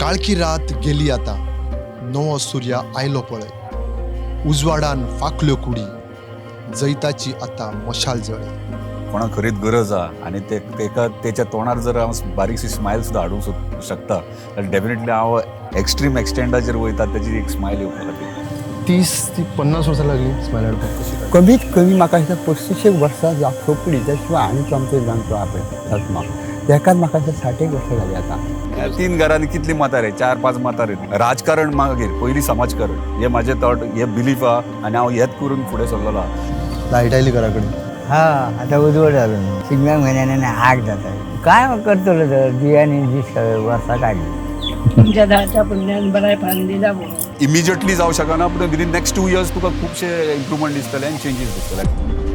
काळखी रात गेली आतां, नवो सुर्या आयलो पळय. उजवाडान फांकल्यो कुडी, जैताची आतां मशाल जळय. कोणाक खरीच गरज आहा आनी ते तेका तेच्या तोंडार जर हांव बारीकशी स्मायल सुद्दां हाडूंक शकता जाल्यार डेफिनेटली हांव एक्स्ट्रीम एक्सटेंडाचेर वयता तेजी एक स्मायल येवपा खातीर. 30 ती 50 वर्सां लागली स्मायल हाडपाक. कशी? कमीत कमी म्हाका दिसता 35 एक वर्सां सोंपली. त्या शिवाय आनी आमचो जाणटो आहा पळय चश्मा, तेकाच म्हाका दिसता 60 एक वर्सां जाली आतां. ह्या तीन घरांनी कितली मतां रे? चार पांच मतां रे. राजकारण मागीर, पयलीं समाजकारण हे म्हाजें थॉट, हे बिलीफ आहा आनी हांव हेच करून फुडें सरलेलो आहा. लायट आयली घरा कडेन. हा, आता उजवड जालो न्हू. शिगम्याक म्हयन्यान आग जाता. काय करतलो तर, दिव्यांनी दीस वर्सां काडली. तुमच्या धाच्या पुण्यान बराय फांदी जावो. इमिजिएटली जावं शकना, पूण विदीन नेक्स्ट 2 इयर्स तुका खुबशे इम्प्रुवमेंट दिसतले आनी चेंजीस दिसतले.